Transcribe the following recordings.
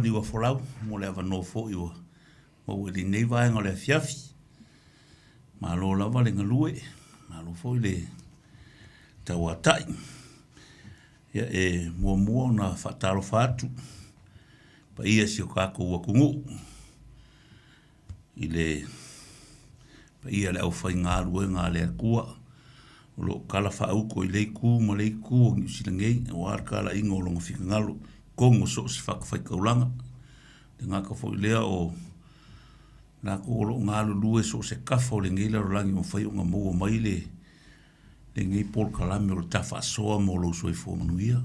Niuafolau mo le avanoa foi ua maua i lenei vaega o le afiafi. Malo lava le galue, malo foi le tauatai. Ia, e muamua ona faatalofa atu i le paia o si o tatou atunuu i le paia o le aufaigaluega a le Atua o lo o talafaauto i lea itu ma lea itu o Niu Sila nei aua le talaiga o Lona finagalo i totonu o so o se fatafaitaulaga. E le gata foi i lea o latou o lo o galulue i so o se tafa o lenei lalolagi ua mafai ona maua mai lenei polokalame o le tafaasoa mo lou soifua manuia.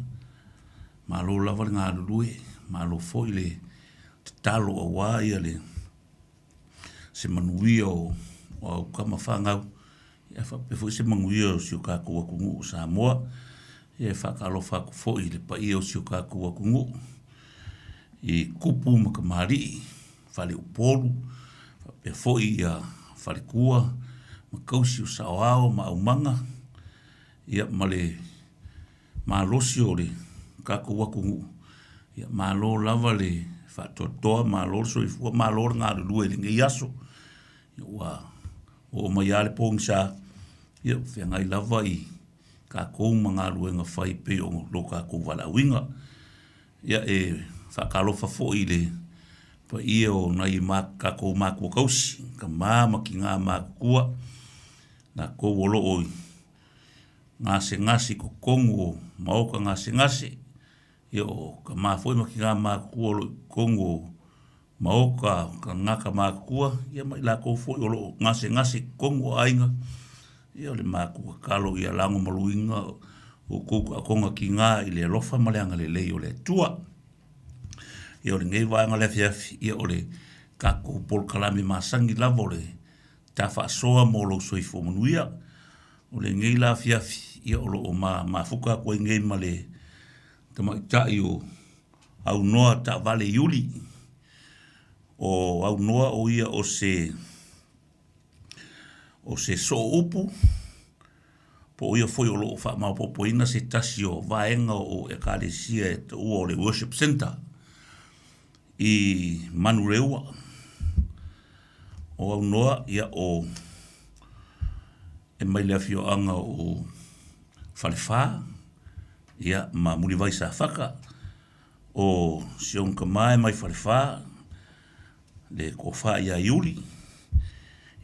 Malo lava le galulue, malo foi le tatalo aua le se manuia o au tama fanau, ae faapea foi se manuia o si o tatou atunuu o Samoa. E faatalofa atu foi i le paia o si o tatou atunuu i tupu ma tamalii, faleupolu, faapea foi faletua ma tausi o saoao ma aumaga, ia ma le malosi o le tatou atunuu, ia malo lava le faatoatoa, malo le soifua, malo le galulue i lenei aso. Ua oo mai lava le pogisa, ia ua feagai lava tatou ma galuega fai e pei o lo tatou valaauina. Ia e faatalofa foi i le paia o nai o tatou matua tausi, tama ma tina matutua, latou o lo o gasegase i totonu o maota gasegase, ia o tama foi ma tina matutua o lo o i totonu o maota o tagata matutua, ia ma i latou foi o lo o gasegase i totonu o aiga, ia o le matou tatalo ia lagomaluina outou toatogatina i le alofa ma le agalelei o le Atua. Ia o lenei vaega o le afiafi, ia o le tatou polokalame masani lava o le ta faasoa mo lou soifua manuia. O lenei la afiafi, ia o lo o mafuta atu ai nei ma le tamaitai o Aunoa Taavale Iuli. O Aunoa o ia o se o se sooupu po o ia foi o lo o faamaopoopoina se tasi o vaega o Ekalesia e taua o le Worship Centre i Manureua. O Aunoa, ia o e mai le afioaga o Falefa, ia ma Mulivai Safata, o si ona tama e mai Falefa, le tofa ia Iuli,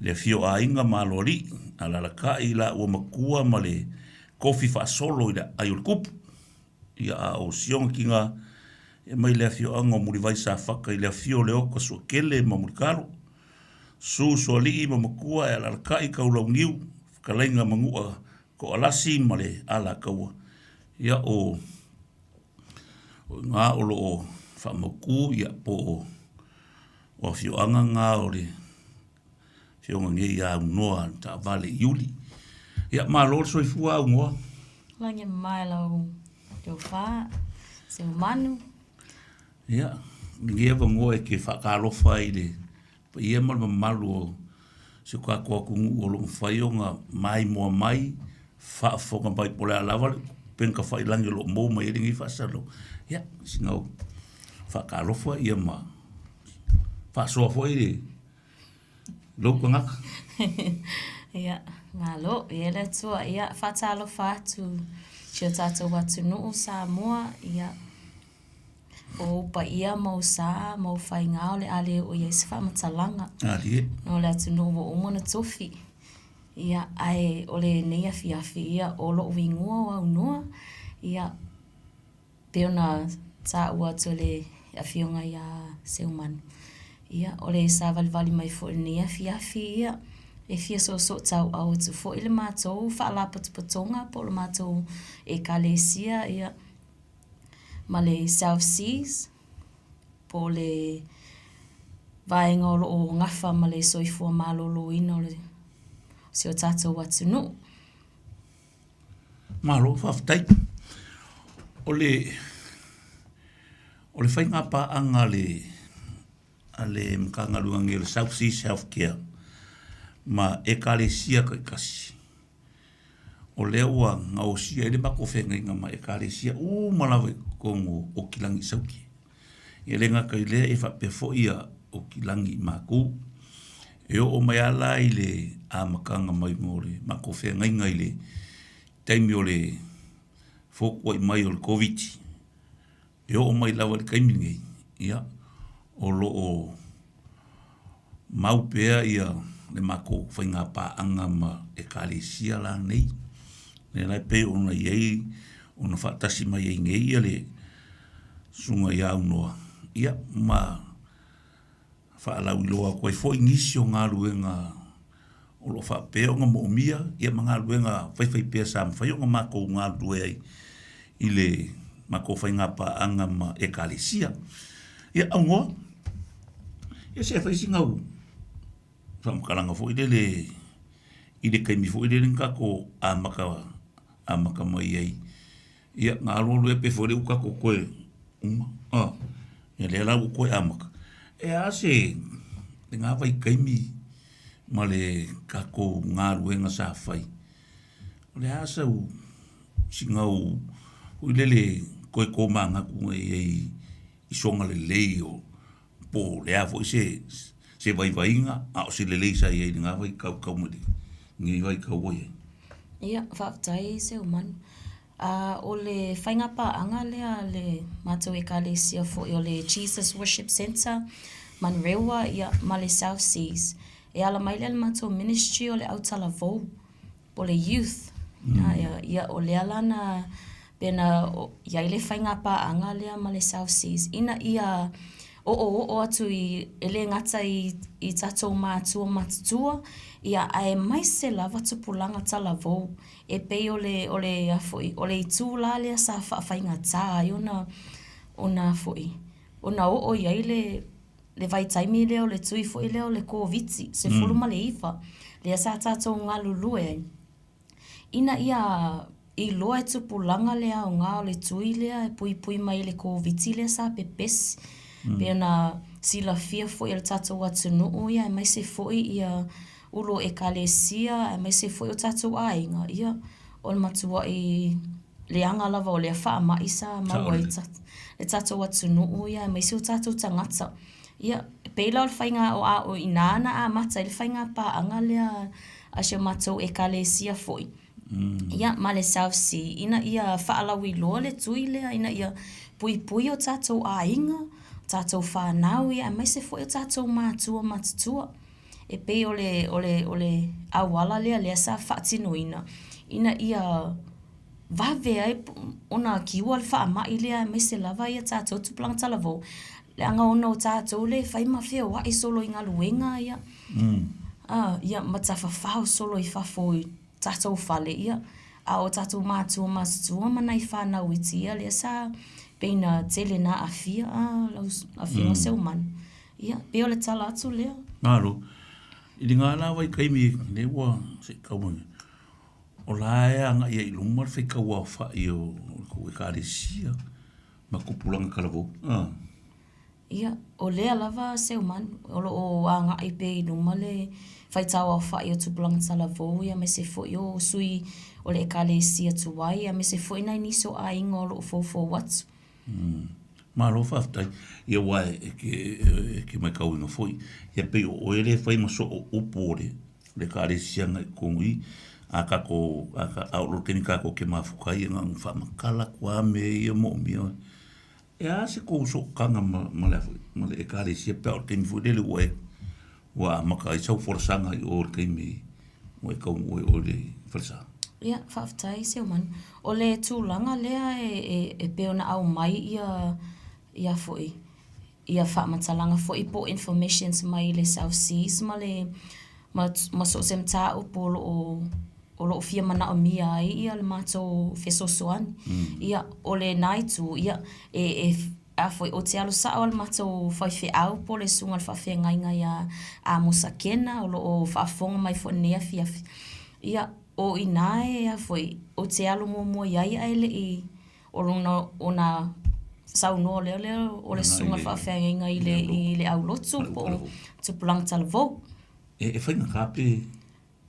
le afio o Aiga ma Aloalii, alalatai laua matua ma le tofi faasolo i le aai o le tupu. Ia a o si ona tina e mai le afioaga o Mulivai Safata i le afio o Leota Suatele ma Mulitalo, Susu Sualii ma Matua e alalatai Taulauniu, Fetalaiga Manua Toalasi ma le Alataua. Ia o o ina o lo o faamautu ia po o o afioaga na o le afioga nei ia Aunoa Taavale Iuli. Ia malo le soifua Aunoa. Lagi e mamae lau tofa, Seumanu. Ia, lenei avanoa e te faatalofa ai i le paia ma le mamalu o si o tatou atunuu o lo o mafai ona maimoa mai, faafofoga mai po o le a lava le upega tafailagi o lo o maua mai ai lenei faasalalau. Ia, sina ou faatalofa ia ma faasoa foi le lou tagata. Ia, malo, e i ai le Atua. Ia, faatalofa atu i si o tatou atunuu Samoa, ia, o ou paia ma ou sa ma ou faiga o le a le oo i ai se faamatalaga. Alie. No le atunuu ua uma ona tofi. Ia, ae o lenei afiafi, ia, o lou igoa o Aunoa, ia, pei ona taua atu e le Afioga ia Seumanu, ia, o le savalivali mai foi i lenei afiafi, ia, e fia soosootauau atu foi le matou faalapotopotoga po o le matou Ekalesia, ia, ma le South Seas, po o le vaega o lo o gafa ma le soifua maloloina o si o tatou atunuu. Malo faafetai. O le o le faiga paaga a le a le Matagaluega nei o le South Seas Healthcare ma Ekalesia taitasi, o lea ua gaosia ai le matou feagaiga ma Ekalesia uma lava i totonu o Okilagi i Saute. Ia le gata i lea e faapea foi ia Okilagi i makou. E oo mai lava la i le amataga mai o le matou feagaiga i le taimi o le fotuai mai o le Koviti, e oo mai lava i le taimi lenei, ia, o lo o mau pea ia le matou faiga paaga ma Ekalesia la nei. Lea la e pei ona i ai ona faatasi mai ai nei ia le Susuga ia Aunoa, ia ma faalauiloa atu ai foi nisi o galuega o lo o faapea ona moomia ia ma galuega faifaipea sa mafai ona matou galulue ai i le matou faiga paaga ma Ekalesia. Ia, Aunoa, ia se fai sina au faamatalaga foi lele i le taimi foi lele na tatou amata amata mai ai Ia, na alualu ea pe foi lea ua tatou toe uma, a, ia lea la ua toe amata. E a se lena vaitaimi ma le tatou galuega sa fai, o le a sau sina au foi lele toe tomanatu i ai i soga lelei o po o le a foi se se vaivaiga, a o se lelei sa i ai i lena vaitau tau mai lenei vaitau ua i ai. Ia, faafetai Seumanu. A o le faiga paaga lea a le matou Ekalesia foi o le Jesus Worship Centre, Manurewa, ia, ma le South Seas, e ala mai lea i le matou ministry o le autalavou. o le youth. Ia, o lea la na, pei ona i ai le faiga paaga lea ma le South Seas ina ia oooo atu i, e le gata i tatou matua matutua, ia aemaise lava tupulaga talavou. E pei o le, o le a foi, o le itu la lea sa faafaigata ai ona, ona a foi, ona oo i ai le le vaitaimi lea o le tui foi lea o le Koviti 19, lea sa tatou galulue ai, ina ia iloa e tupulaga le aoga o le tui lea e puipui mai i le Koviti lea sa pepesi. Pei ona silafia foi e le tatou atunuu aemaise foi ia ulu o Ekalesia aemaise foi o tatou aiga, ia, o le matuai leaga lava o lea faamai sa maua ai le tatou atunuu aemaise o tatou tagata. Ia, e pei la o le faiga, o i ina na amata ai le faiga paaga lea a si o matou Ekalesia foi, ia, ma le South Sea, ina ia faalauiloa le tui lea ina ia puipui o tatou aiga, o tatou fanau, aemaise foi o tatou matua matutua. E pei o le, o le, o le auala lea lea sa faatinoina ina ia vave ai ona kiua le faamai lea aemaise lava ia tatou tupulaga talavou, leaga ona o tatou lea e fai ma feoai solo i galuega ia, ia ma tafafao solo i fafo i tatou fale, ia, a o tatou matua matutua ma nai fanau iti ia lea sa pei na tele na aafia lau Afioga Seumanu. Ia, pei o le tala atu lea. Malo. I lena la vaitaimi lea ua se i tau mai, o la e agai ai i luma le faitau aofai o le tou Ekalesia ma tupulaga talavou. Ah. Ia, o lea lava Seumanu, o lo o agai pea i luma le faitau aofai o tupulaga talavou aemaise foi o sui o le Ekalesia tuai aemaise foi nai nisi o aiga o lo o foufou atu. Malo faafetai. Ia aua e te, e te matauina foi, ia pei o oe lea e fai ma soo upu o le, le Ekalesia agai i totonu i i, a tatou, a, a oo loa i le taimi tatou te mafuta ai, ia na ona faamatala atu lava mea ia e moomia. E a se tou sootaga ma, ma le a foi, ma le Ekalesia pe a oo i le taimi foi lele ua e, ua amata ai sau folasaga i o i le taimi ua e taunuu ai i o i le falesa? Ia, faafetai Seumanu. O le tulaga lea e pei ona aumai ia, ia foi, ia faamatalaga foi po o informations mai le South Seas ma le, ma so o se mataupu o lo o, o lo o fia manaomia ai ia le matou fesoasoani. Ia, o lena itu, ia, e, e a foi, ou te alu sao le matou faifeau po o le susuga i le faafeagaiga ia Amosa Kena o lo o faafofoga mai foi i lenei afiafi. Ia, o i ina e a foi, ou te alu muamua i ai ae le i, o lona, ona saunoa lea lea o le susuga i le faafeagaiga i le, i le aulotu po o tupulaga talavou. E, e faigata pe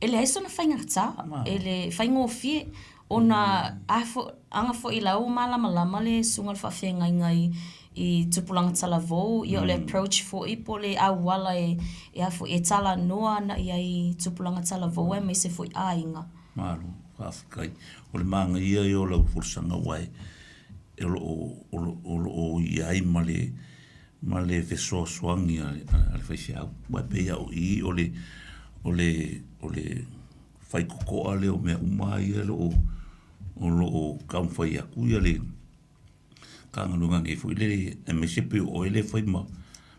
E leai sona faigata, e le faigofie, ona a fo, aga foi la ua malamalama le susuga i le faafeagaiga i, i tupulaga talavou, ia o le approach foi po o le auala e e a foi e talanoa agai ai i tupulaga talavou aemaise foi aiga. Malo, faafetai. O le manaia ia o lau folasaga aua e o lo o o lo o lo o i ai ma le ma le fesoasoani a le a le faifeau. Aua e pei lava o i o le o le o le faitotoa lea o mea uma lava ia o lo o o lo o taumafai atu ia le Matagaluega nei foi lele aemaise pei o oe lea e fai ma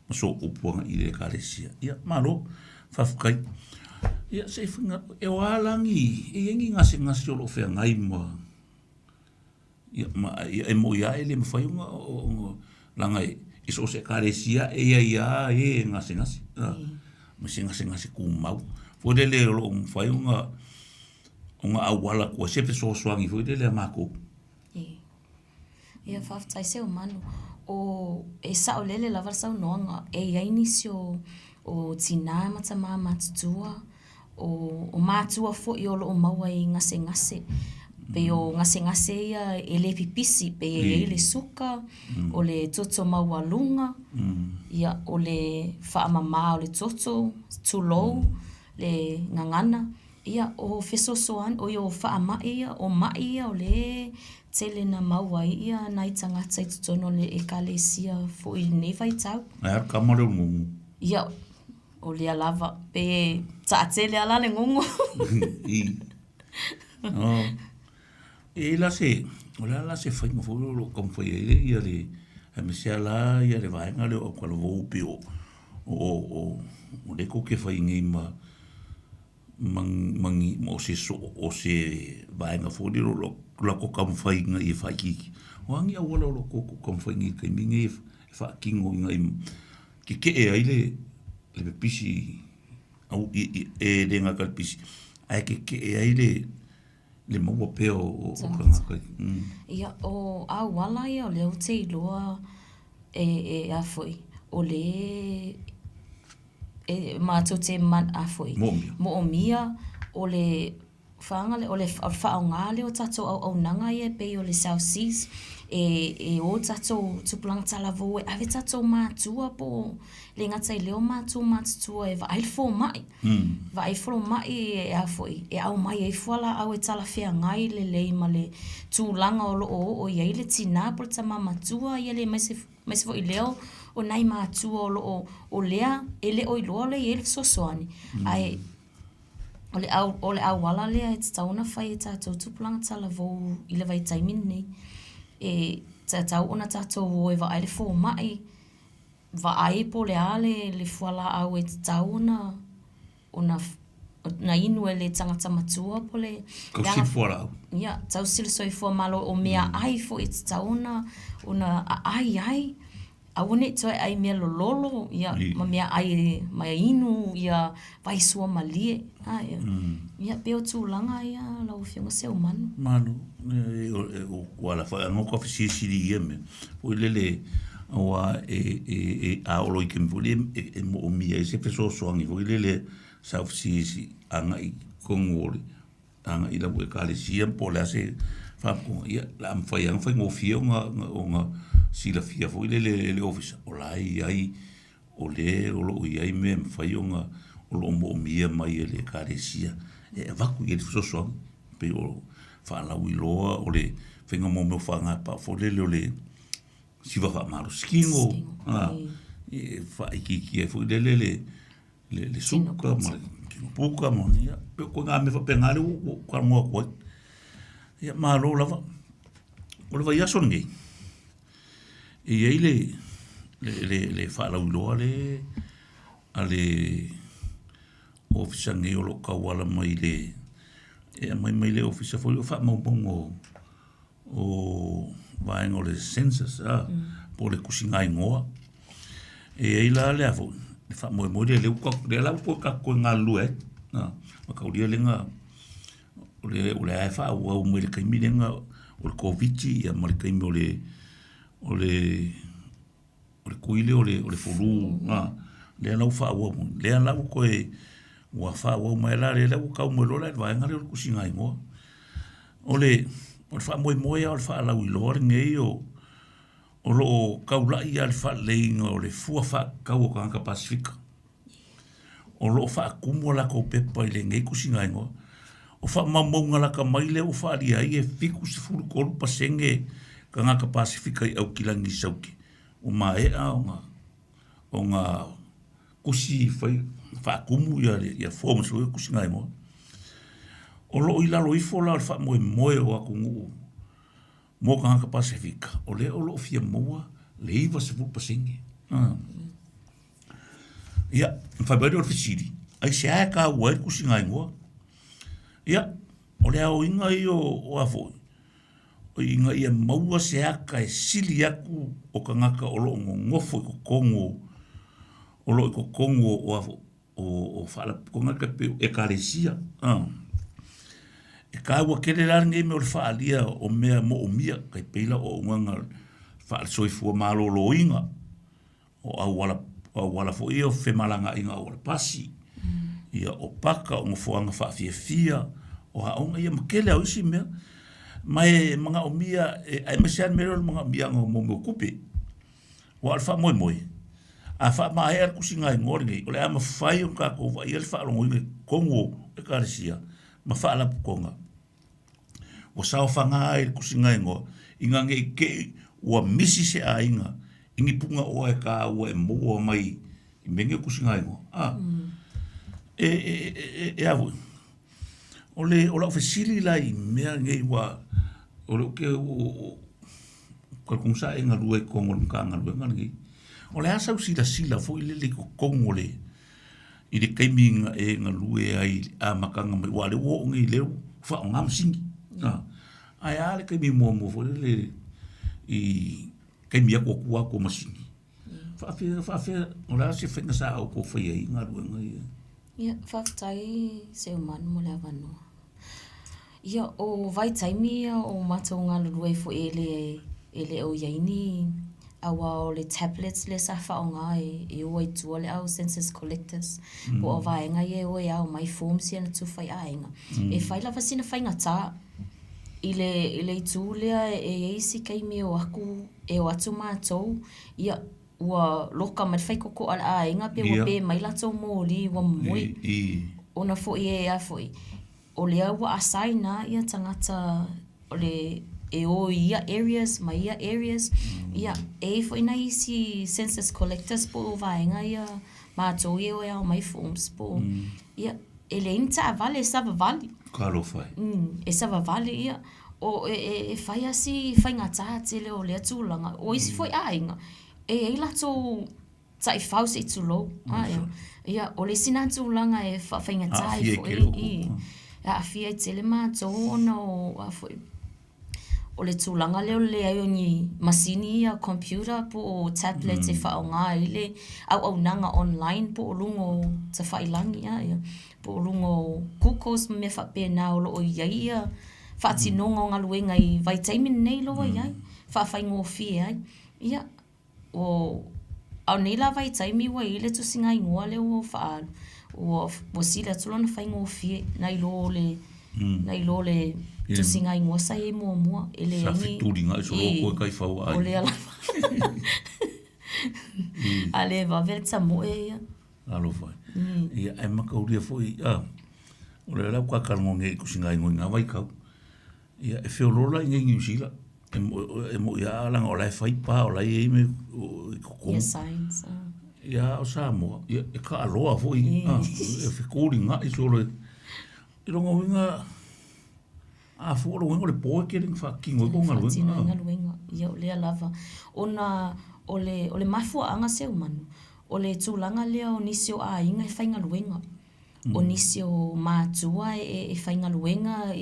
ma sooupu agai i le Ekalesia. Ia, malo, faafetai. Ia, se i faiga, e o a la ni, e i ai ni gasegase o lo o feagai ma, ia, ma, ia e moni lava e le mafai ona, ona, leaga i so o se Ekalesia e i ai lava e e gasegase, ma se gasegase tumau. Foi lele o lo o mafai ona, ona auala atu ai se fesoasoani foi lele a matou. Ia faafetai Seumanu. O, e saolele lava le saunoaga, e i ai nisi o, o tinā ma tamā matutua, o, o matua foi o lo o maua i gasegase. Pei o gasegase ia e le pipisi, pei e i ai le suka, o le toto maualuga, ia, o le faamama o le toto, tulou le gagana. Ia, o fesoasoani, oi o faamai ia, o maʻi ia o lea e tele na maua ai ia nai tagata i totonu o le Ekalesia foi i lenei vaitau. Ae a le tama lea o le gugu? Ia, o lea lava, pe taatele lava la le gugu. I. Oh. E i ai la se, o le a la se faiga foi lea o lo o taumafai ai ia le, aemaise lava la ia le vaega lea o autalavou pei o, o, o, o lea tou te fai nei ma, ma, ma ni, ma o se soo, o se vaega foi lele o lo o latou taumafai ina ia faaitiitia. O a ni auala o lo o tou taumafai nei i le taimi lenei e faatino ina ia tetee ai le, le pipisi, au, i, i, e le gata i le pipisi, ae tetee ai le, le maua pea o, o tagata. Ia, o auala ia o lea ou te iloa e, e a foi, o lea e matou te a foi, Moomia. moomia o le whaanga lea, o le whaaoga lea o tatou auaunaga ia e pei o le South Seas, e, e o tatou tupulaga talavou e ave tatou matua po o le gata i lea o matua matutua e vaai le fomai. Vaai fomai e a foi, e aumai ai fualaau e talafeagai lelei ma le tulaga o lo o oo i ai le tinā po o le tama matua ia le aemaise Aemaise foi lea o nai matua o lo o, o lea e le o iloa lea e i ai le fesoasoani, ae o le au, o le auala lea e tatau ona fai e tatou tupulaga talavou i le vaitaimi lenei. E tatau ona tatou o e vaai le fomai, vaai po o le a le, le fualaau e tatau ona ona ona inu e le tagata matua po o le Tausi le fualaau. Ia, tausi le soifua malo o meaai foi e tatau ona ona aai ai. Aua ne i toe ai mea lololo, ia, ma meaai ma inu ia vai suamalie. Ae, ia, pei o tulaga ia lau Afioga Seumanu. Malo, ua ala foi anō ka fesilisili i ia mea. Foi lele, aua e, e, e, a oo loa i taimi foi lea e, e moomia ai se fesoasoani foi lele South Seas agai i totonu o le agai i lau Ekalesia po o le a se faapopoga, ia, o le a mafai lava ona faigofie ona, ona silafia foi lele e le Ofisa, o la e i ai, o le o lo o i ai mea e mafai ona, o lo o moomia mai e le Ekalesia e avatu i ai le fesoasoani. Pei o faalauiloa o le faiga mo mea o faagapao foi lele o le siva faamalosi kino, a, e faaitiitia ai foi lele le, le, le suka ma le tino puka ma, ia, pei o ituaiga mea faapena lea ua ou talanoa atu ai. Ia, malo lava. O le vaiaso lenei, e i ai le, le, le, le faalauiloa le a le Ofisa nei o lo o tauala mai le, e aumai mai le Ofisa foi lea o faamaumauga o, o vaega o le census a, po o le tusiga igoa. E i ai la le a foi, le faamoemoe lea, lea ua lea la ua toe tatou toe galulue ai, a, mataulia lea na, o le o lea e faaauau mai le taimi lea na, o le Koviti ia ma le taimi o le, o le O le kui lea o le, o le fulu, a, lea la ua faaauau mai. Lea la ua toe, ua faaauau mai la, lea la ua tau mai loa la i le vaega lea o le tusiga igoa. O le, o le faamoemoe lava o le faalauiloa lenei o, O lo o taulaʻi lava le faaleleiga o le fua faatatau o tagata Pasefika. O lo o faatumu a latou pepa i lenei tusiga igoa. O faamaumauga lata mai lea ua faaalia ai e 73% tagata Pasefika i Aukilani i Saute ua maea ona ona tusi fai faatumu ia ia forms foi tusiga igoa. O lo o i lalo ifo la o le faamoemoe o atunuu mo tagata Pasefika, o lea o lo o fia maua le 90%. Ia, fai mai lea o le fesili, aisea e taua ai le tusiga igoa? Ia, o le aoina ia o a foi, ina ia maua se ata e sili atu o tagata o lo o nonofo i totonu o lo o i totonu o a foi, o faalapotopotoga e pei o ekalesia. E taua tele la lenei mea o le faaalia o mea moomia, tai pei la o auaunaga faale-soifua maloloina, o auala, o auala foi ia o femalagaaiga auala pasi, ia o paka, o nofoaga faafiafia, o aoga, ia ma tele lava o isi mea. Ma e manaomia, aemaise lava le mea lea o le manaomiaga o mea o tupe. Aua o le faamoemoe, a faamaea le tusiga igoa lenei, o le a mafai ona tatou vaaia le faalogoina i totonu o Ekalesia ma faalapotopotoga ua saofaga ai le tusiga igoa, ina ne i te i ua misi se aiga i ni punaoa e taua e maua mai i mea nei o tusiga igoa. A, e, e, e, e a foi? O le, o lau fesili la i mea nei ua, o lea ou te, talitonu sa e galue i totonu o le Matagaluega lenei. O le a sau silasila foi lele i totonu o le, i le taimi na e galue ai i le amataga mai, aua o lea ua oo nei i lea ua faaaoga masini. Ae a le taimi muamua foi lele i taimi atu atu o masini? Faafefea, faafefea, o le a se faiga sa outou faia ai galuega ia? Ia, faafetai Seumanu mo le avanoa. Ia, o vaitaimi ia o matou galulue ai foi e le, e le o i ai ni, aua o le tablets lea sa faaaoga e, e o ai i tua le au census collectors, po o vaega ia e o e ao mai forms ia na tufa i aiga. E fai lava sina faigata i le, i le itu lea e i ai isi taimi e o atu, e o atu matou, ia, ua loka mai le faikoko a le aiga pe ua pē mai latou moli ua momoe. Ona foi e a foi, o lea ua assign lava ia tagata o le e o i ia areas ma ia areas. Ia, e i ai foi nai isi census collectors po o vaega ia matou ia e o e ao mai forms po o, ia, e leai ni taavale e savavali. Talofa e. E savavali, ia. O, e, e, e fai lava si faigata tele o lea tulaga. O isi foi aiga, e i ai latou taifau se i tulou. A, ia. Ia, o le isi lena tulaga e faafaigata ai foi. I, e aafia ai tele matou ona o, a foi, o le tulaga lea o le leai o ni masini ia computer po o tablets e faaaoga ai le auaunaga online po o luga o tafailagi, a ia. po o luga o Googles ma mea faapena o lo o i ai ia faatinoga o galuega i vaitaimi lenei loa i ai, faafaigofie ai. Ia, o, a o nei la vaitaimi ua i ai le tusiga igoa lea ua faaalu, ua, ua sili atu lona faigofie nai lo o le, nai lo le tusiga igoa sa i ai muamua. E leai ni... Sa fetulinai solo koe taifau a aiga. O lea lava. A le vave le tamoe ia. Alofa e. Ia, ae mataulia foi, a, o lea la ua ta talanoa nei i tusiga igoa i na vaitau, ia, e feoloolo la i inei i Niu Sila, e mo, e moi lava leaga o la e fai pa, o la e i ai mea i totonu. Ia signs, a. Ia, a o Samoa, ia, e taaloa foi, a, e fetulinai solo. I lona uiga, a fua o lona uiga o le po e tele ina faatino ai kou galuega. Faatino ai galuega, ia o lea lava. Ona o le, o le mafuaaga Seumanu, O le tulaga lea o nisi o aiga e faigaluega, o nisi o matua e faigaluega,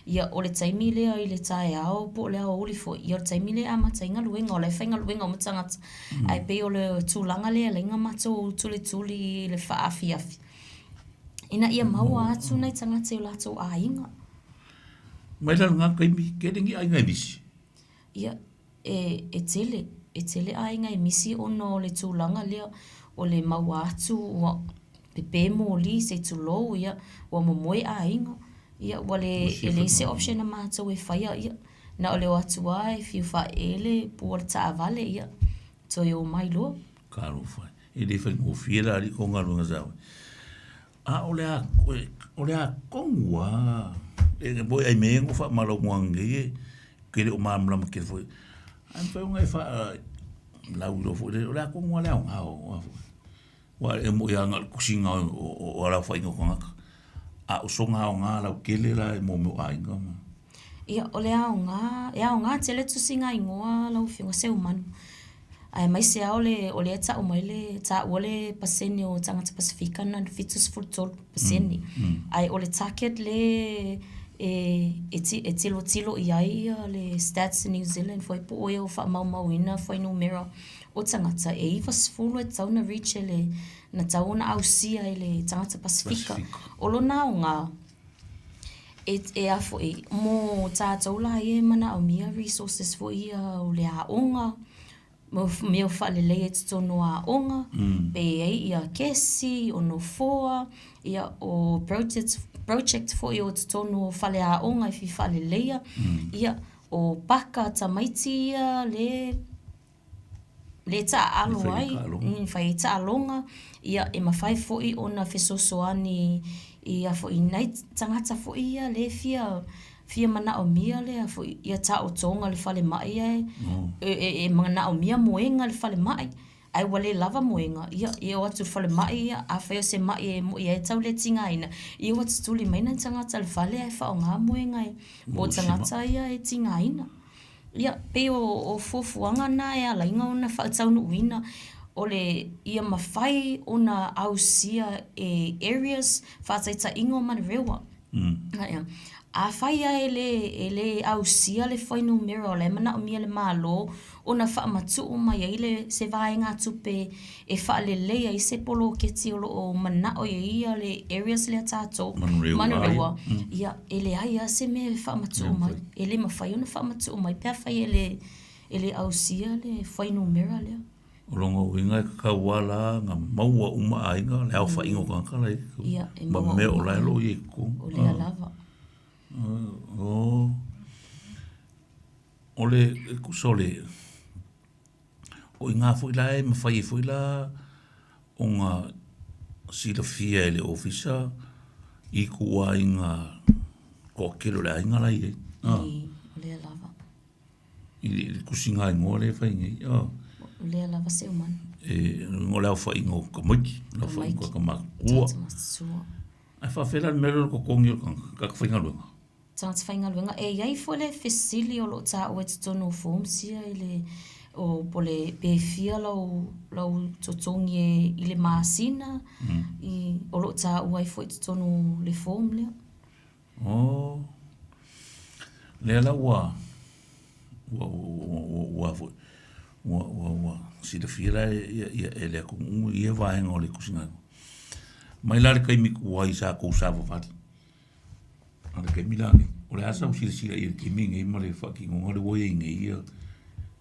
ia o le taimi lea i le taeao po o le aoauli foi, ia o le taimi lea e amata ai galuega, o la e faigaluega uma tagata. Ae pei o le tulaga lea e ala ai ona matou tulituli i le faaafiafi, ina ia maua atu nai tagata i o latou aiga. Mai la lena taimi, tele ni aiga e misi? Ia, E, e tele, e tele aiga e misi ona o le tulaga lea o le maua atu ua pepē moli se i tulou, ia, ua momoe aiga. Ia ua le, e leai se option a matou e faia, ia, Na o le o atu lava e fiu faaee le pu o le taavale, ia, toe omai loa. Talofa e. E le faigofie la alii kou galuega sa fai. A o le a, o le a tonu lava, e moni ai mea ia na ou faamalamalamaina nei e te le o malamalama tele foi, ae mafai ona e faalauiloa foi lele, o le a tonu lava le aoga o a foi? Aua e moni lava na o le tusiga o le aofaiga o tagata, a o sona aoga lautele la mo mea o aiga ma. Ia, o le aoga, e aoga tele tusiga igoa lau Afioga Seumanu, aemaise lava o le, o lea e tau mai le, taua le pasene o tagata Pasefika na o le 73%. Ae o le target lea e tilotilo i ai le Stats New Zealand foi po o e o faamaumauina fuainumera o tagata, e 90 e tatau ona reach e le, na tatau ona ausia e le tagata Pasefika. O lona aoga, e a foi, mo tatou la ia e manaomia resources foi ia o le aoga, mea faaleleia i totonu o aoga, pe i ai ia kesi, o nofoa, ia o project foi o totonu o faleaoga e fia faaleleia, ia o paka a tamaiti ia le le taaalo ai, e fai ai taaloga, ia e mafai foi ona fesoasoani i a foi nai tagata foi ia lea e fia fia manaomia le a foi ia taotoga i le falemai ae e manaomia moega i le falemai, ae ua le lava moega, ia e o atu i le falemai, ia afai o se mai e moni lava e tau le tigaina, ia ua tutuli mai nai tagata i le fale ae faaaoga moega mo tagata ia e tigaina. Ia, pei o fuafuaga na e ala ai ona faataunuuina o le ia mafai ona ausia e areas faataitaiga o Manurewa. Afai lava e le e le ausia le fuainumera o la e manaomia e le Malo ona faamatuu mai ai le se vaegatupe e faalelei ai se poloketi o lo o manao i ai ia le areas lea a tatou, Manurewa, ia e leai lava se mea e faamatuu mai. E le mafai ona faamatuu mai pe afai e le e le ausia le fuainumera lea. O lona uiga e tatau lava la ona maua uma aiga le aofaiga o tagata la e i ai ma mea o la e o lo o i ai i totonu. O lea lava. O le e tusa o le o i ina foi la e mafai ai foi la ona silafia e le Ofisa i ituaiga toatele o le aiga la e i ai. O lea lava. I le tusiga igoa lea e fai nei. O lea lava Seumanu. E, o le aofaiga o tamaiti, le aofaiga o tagata matutua. Ae faafefea la le mea lea o le totogi o le tagata faigaluega? Tagata faigaluega. E i ai foi le fesili o lo o taua i totonu o forms ia i le, o po o le pe fia lau, lau totogi e, i le masina, i, o lo o taua ai foi i totonu o le form lea. Oh. Lea la ua, ua, ua, ua, ua, foi, ua, ua, ua silafia la e, ia, e le atunuu ia vaega o le tusiga. Mai la le taimi tuai sa tou savavali. A o le taimi la lenei, o le a sau silasila i le taimi lenei ma le faatinoga lea ua i ai nei ia,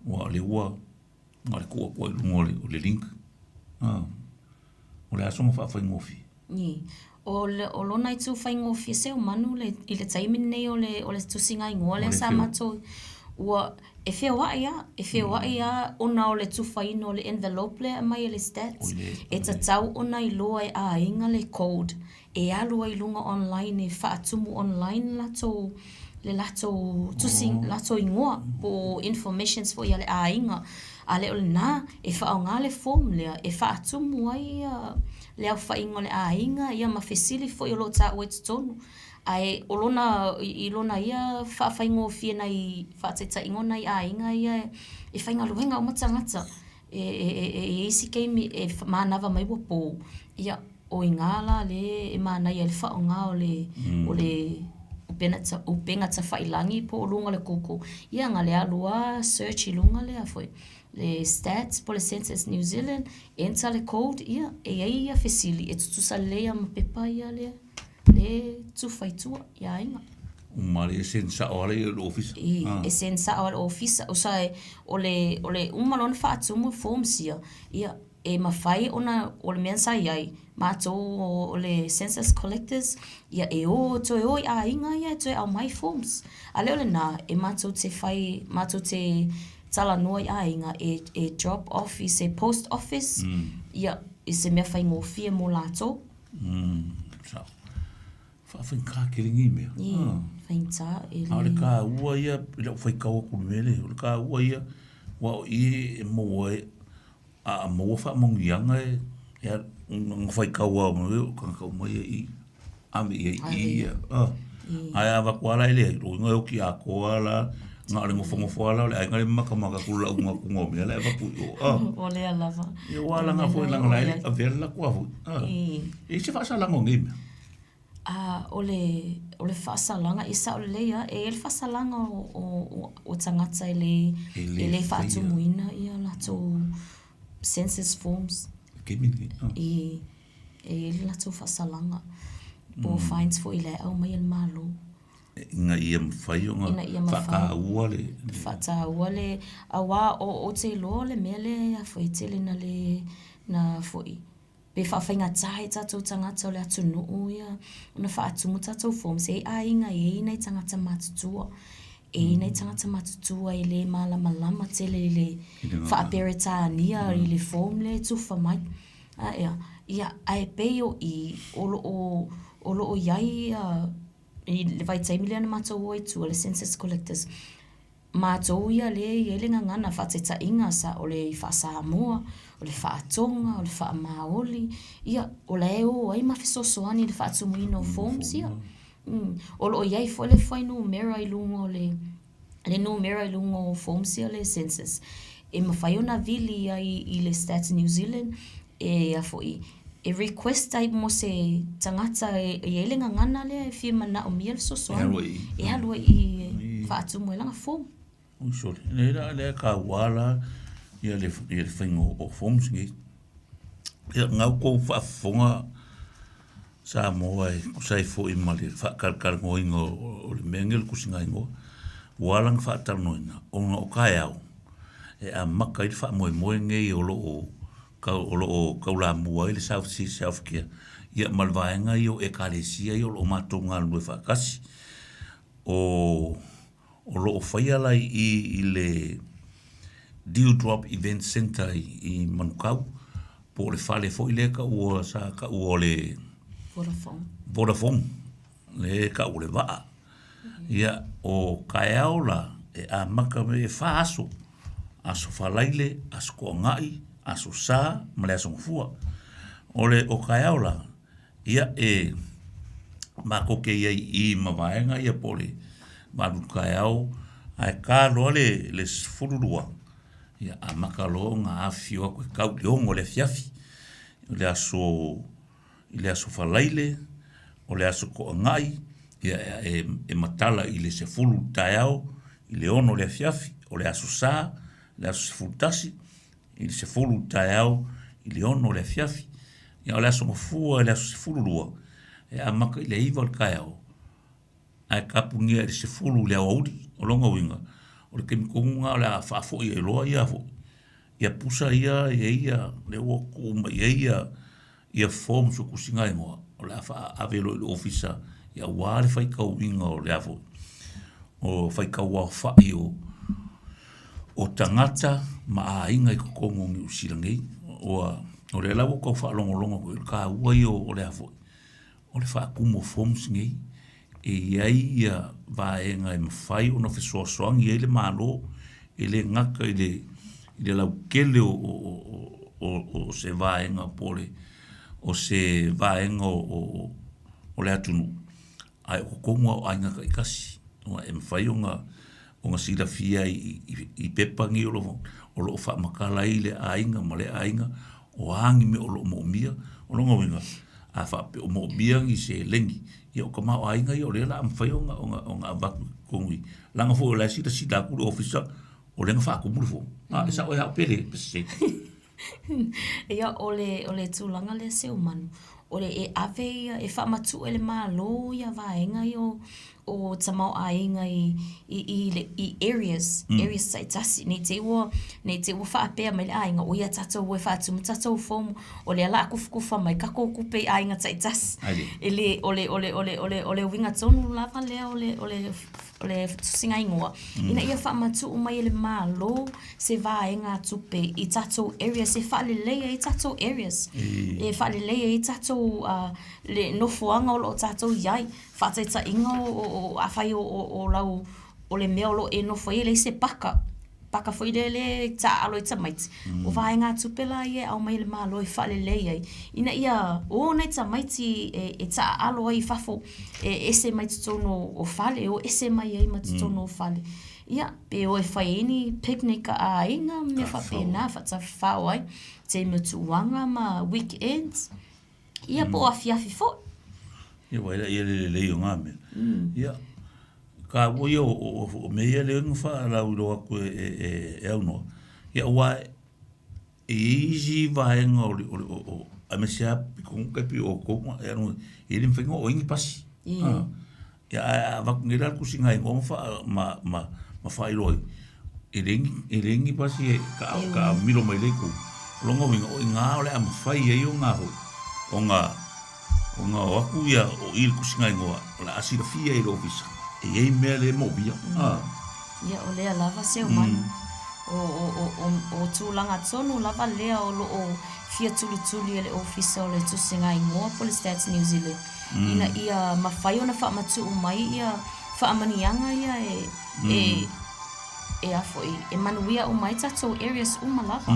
aua o lea ua na o le tuu atu lava i luga o le, o le link. A, o le a soona faafaigofie? Ī. O, o lona itu faigofie Seumanu le, i le taimi lenei o le, o le tusiga igoa lea sa matou, ua, e feoai lava, e feoai lava ona o le tufaina o le envelope lea e aumai e le Stats, e tatau ona iloa e aiga le code e alu ai i luga online e faatumu online latou le latou tusi latou igoa po o informations foi a le aiga. A le o lena, e faaaoga le form lea e faatumu ai le aofaiga o le aiga ia ma fesili foi o lo o taua i totonu. Ae o lona i lona ia faafaigofie nai faataitaiga o nai aiga ia e faigaluega uma tagata. E i ai isi taimi e manava mai ua po, ia, o i ina la lea e manaia ai le faaaoga o le, o le upega tafailagai po o luga o le Google. Ia na o le alu lava search i luga le a foi, le stats po o le Census New Zealand, enter le code, ia, e i ai ia fesili e tutusa lelei lava ma pepa ia lea e tufa i tua i aiga. Uma lea e send sao lava lea i le ofisa. I, e send sao lava i le ofisa. Osa e, o le, o le uma loa ona faatumu forms ia, ia, e mafai ona, o le mea sa i ai, matou o le census collectors, ia e o, toe o i aiga ia e toe aumai forms. A le o lena, e matou te fai, matou te talanoa i aiga e, e drop off i se post office, ia, i se mea faigofie mo latou. Sao. Faafaigata tele nei mea. I, faigata e le... A o le taua ia i lau faitau atu i le mea lea, o le taua ia, aua o i e maua ai, a maua faamanuiaga e, na faitau lava o tagata uma ia i i, ave i ai i i ia. Ae a avatu lava la e leai, lona uiga e oti atoa lava la, na o le nofonofo lava la o le aiga lea ma matamata atu i le lauga atu o mea la e avatu i o. O lea lava. Ia aua leaga foi leaga o la e le i avea le latou a foi. E i ai se faasalaga o nei mea? A o le, o le faasalaga, e sao lelei lava, e i ai le faasalaga o, o, o tagata e le, e le faatumuina ia latou census forms. I, e i ai le latou faasalaga, po o fines foi la e aumai e le Malo. Ina ia mafai ona faataua le... Faataua le, aua ou te iloa o le mea lea e tele ina le, na foi, Pe faafaigata ai tatou tagata o le atunuu ia ona faatumu tatou forms. E i ai aiga e i ai nai tagata matutua. E i ai nai tagata matutua e le malamalama tele i le faa-Peretania i le form lea e tufa mai. Ae a? Ia, ae pei o i, o lo o, o lo o i ai ia, i le vaitaimi lea na matou o ai i tua, le census collectors, Matou ia lea e i ai le gagana faataitaiga sa o le faa-Samoa, o le faa-Tonga, o le faa-Maoli, ia, o la e o ai ma fesoasoani i le faatumuina o forms ia. O lo o i ai foi le fuainumera i luga o le, le numera i luga o forms ia o le census, e mafai ona vili ai i le Stats New Zealand e a foi, e request ai mo se tagata e i ai le gagana lea e fia manaomia le fesoasoani e alu ai i i e faatumu ai lana form. Oi sole, lea la lea e taua la ia le ia le faiga o forms nei. Ia na outou faafofoga Samoa e tusa ai foi ma le faatalatalanoaina o le mea nei o le tusiga igoa, ua ala ona faatalanoaina ona o taeao e amata ai le faamoemoe nei o lo o o lo o taulamua ai le South Seas Healthcare ia ma le vaega ia o Ekalesia ia o lo o matou galulue faatasi. O o lo o faia la i i i le Dewdrop Event Centre i Manukau po o le fale foi lea e taua sa taua o le Vodafone. Vodafone lea e tau o le vaa. Ia, o taeao la, e amata mai e fa aso, Aso Faraile, Aso Toonai, Aso Sa ma le Aso Gafua. O le o taeao la, ia e matou te i ai i i ma vaega ia po o le valu taeao, ae ta loa le le 12, ia amata loa ona afifio atu e tau i le 6 o le afiafi. O le aso i le Aso Faraile, o le Aso Toonai, ia e, e matala i le 10 i le taeao, i le 6 i le afiafi, o le Aso Sa, le aso 11, i le 10 i le taeao, i le 6 i le afiafi. Ia o le Aso Gafua i le aso 12, e amata i le 9 i le taeao, ae tapunia i le 10 i le aoauli. O lona uiga, o le taimi tonu lena o le a faafoi ai loa ia foi, ia pusa ia e i ai ia, lea ua tuu mai i ai ia, ia forms o tusiga igoa, o le a faaave loa i le ofisa ia aua le faitauina o le a foi, o faitau aofai o, o tagata ma aiga i totonu o Niu Sila nei. Ua, o lea la ua tau faalogologo atu i le taua ia o le a foi, O le faatumu o forms nei, e i ai ia vaega e mafai ona fesoasoani ai le Malo, e le gata i le, i le lautele o, o, o, o se vaega po o le, o se vaega o, o, o le atunuu, ae o totonu lava o aiga taitasi. Aua e mafai ona, ona silafia i, i, i pepa nei o lo o, o lo o faamatala ai le aiga ma le aiga, o a ni mea o lo o moomia. O lona uiga, a faapea o moomia ni seleni, ia o tamaoaiga ia o lea o le a mafai ona, ona, ona avatu i totonu i, leaga foi o la e silasila atu le Ofisa, o lea na faatumu le fono. A, e sao ea au pe le, pe sese. Ia, o le, o le tulaga lea Seumanu, o le e ave ia, e faamatuu e le Malo ia vaega ia o, o tamaoaiga i i i le i areas, areas taitasi ne i te i ua ne i te i ua faapea mai le aiga oi a tatou o e faatumu tatou form o lea o le a kufukufa mai tatou tupe i aiga taitasi. E le o le o le o le o le o le uiga tonu lava lea o le o le o le tusiga igoa ina ia faamatuu mai e le Malo se vaegatupe i tatou areas e faalelei ai tatou areas, e faalelei ai tatou le nofoaga o lo o tatou i ai. Faataitaiga o afai o lau o le mea o lo o e nofo ai e leai se paka, paka foi lea e taaalo ai tamaiti, o vaegatupe la ia e aumai e le Malo e faalelei ai, ina ia o nai tamaiti e taaalo ai i fafo, e ese mai totonu o fale, e o ese mai ai ma totonu o fale. Ia, pe o e fai ai ni picnic a aiga ma mea faapena, faatafafao ai, taimi o tuuaga ma weekends. Ia po o afiafi foi. Ia vaai la i ai le lelei o na mea. Ia, taua ia o mea ia lea na faalauiloa atu e Aunoa, ia aua e i ai isi vaega o le, o, aemaise lava totonu tai pei o outou ma, e le mafai ona oo i ai ni pasi. Ia ae a avatu nei la le tusiga igoa ma faa ma ma ma faailoa ai, e leai ni e leai ni pasi e taamilo mai lea itu. O lona uiga, o i ina o le a mafai ai ona foi ona ona o atu ia o i le tusiga igoa o le a silafia ai e le Ofisa e i ai mea lea e moomia. Ia, o lea lava Seumanu. O o o o o tulaga tonu lava lea o lo o fia tulituli e le Ofisa o le Tusiga Igoa po o le Stats New Zealand. ina ia mafai ona faamatuu mai ia faamanuiaga ia e e e a foi e manuia uma ai tatou areas uma lava.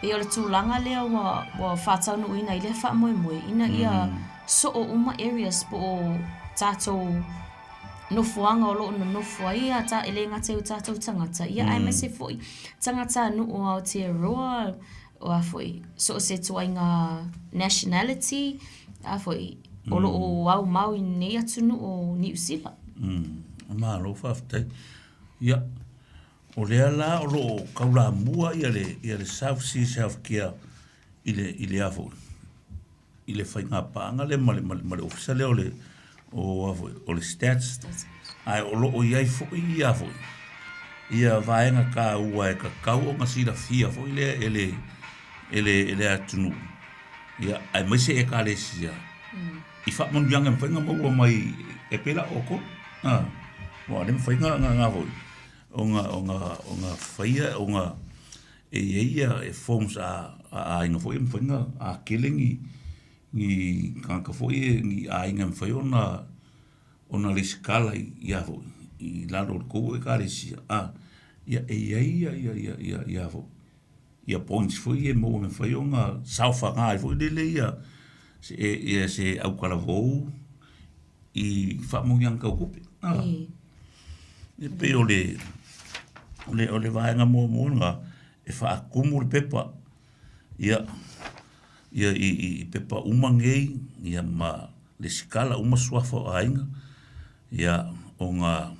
Pei o le tulaga lea ua ua faataunuuina ai lea faamoemoe ina ia soo uma areas po o tatou nofoaga o lo o nonofo ai a e le gata i o tatou tagata ia aemaise foi tagatanuu o Aotearoa o a foi, so o se ituaiga nationality, a foi, o lo o aumau i nei atunuu o Niu Sila. Malo faafetai. Ia, o lea la o lo o taulamua ia le, ia le South Seas Healthcare i le, i le a foi, i le faigapaaga lea ma le, ma le, ma le ofisa lea o le, o, a foi, o le Stats, ae o lo o i ai foi ia foi, ia vaega taua e tatau ona silafia foi lea e le, e le, e le atunuu, ia, aemaise Ekalesia, i faamanuiaga e mafai ona maua mai e pei la outou, a, aua o lea e mafai ona, ona, foi, ona, ona, ona faia, ona e i ai ia forms a aiga foi e mafai ona a tele ni ni tagata foi ia ni aiga e mafai ona ona resitala i a foi i lalo o le tou ekalesia a ia e i ai ia ia ia ia ia foi ia points foi ia e maua e mafai ona saofaga ai foi lele ia se ia se autalavou i faamanuiaga tau tupe. E pei o le, o le, o le vaega muamua lena e faatumu le pepa, ia, ia i, i pepa uma nei, ia ma lesitala uma suafa o aiga, ia, ona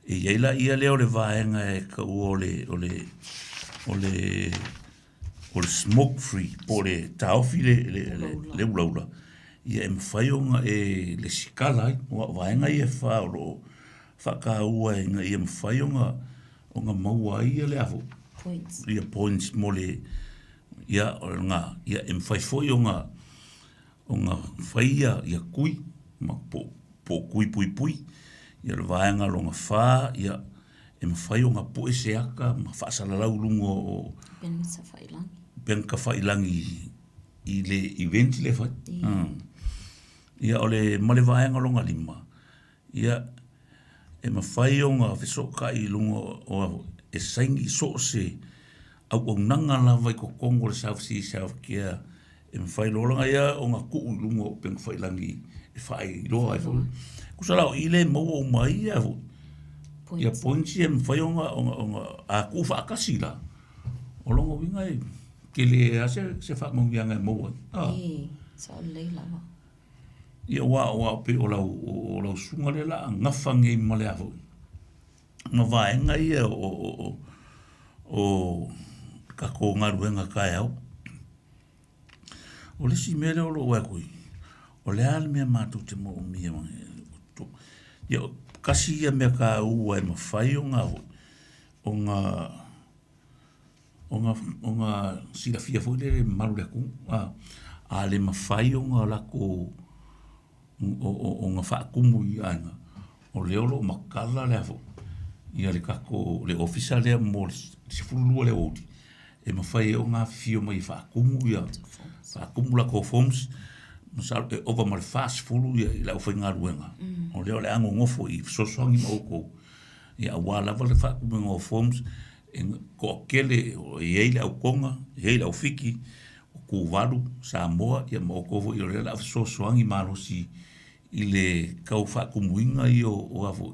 e i ai laia lea o le vaega e taua o le, o le, o le, o le smoke free po o le taofi le, le, le, le ulaula, ia e mafai ona e lesitala ai. Aua o vaega ia e fa o lo o faataua ina ia mafai ona ona maua ai ia le a foi, Points. ia points mo le, ia o lena, ia e mafai foi ona ona fai ia, ia kui ma po, po o kui puipui, ia le vaega lona fa, ia e mafai ona pue se ata ma faasalalau i luga o Upega tafailangi. Upega tafailangi i le event lea e fai. Ia o le, ma le vaega lona lima, ia e mafai ona fesootai i luga o, e saini so o se auaunaga lava i totonu o le South Seas Healthcare e mafai loa lana ia ona tuu i luga o upega tafailagi e faailoa ai foi. Tusa la o i lea e maua uma ai ia foi, ia points ia e mafai ona, ona, ona, a tuu faatasi la, o lona uiga e tele lava se, se faamanuiaga e maua ai. E, sao lelei lava. Ia aua, aua pei o lau, o lau susuga lea o le a gafa nei ma le a foi, ma vaega ia o, o, o, o tatou galuega taeao. O le isi mea lea o lou vaai atu i, o le a le mea matou te moomia? Ia, kasi ia mea tāua e mawhai o ngā, o ngā, o ngā, o ngā silafia foi lele mamalu le atunuu, a, a le mafai ona latou o, o, ona faatumu i aiga, o lea o lo o matala le a foi, ia le tatou, le ofisa lea mo le 12 o le aoauli, e mafai ai ona afifio mai e faatumu ia, faatumu latou forms, masalo e ova ma le 40 ia le aufaigaluega, o lea o le a nonofo i fesoasoani ma outou, ia aua lava le faatumuina o forms, e toatele, e i ai le au Toga, e i ai le au Fiti, o Tuvalu, Samoa, ia ma outou foi o lea o le a fesoasoani malosi i le tau faatumuina ia o a foi,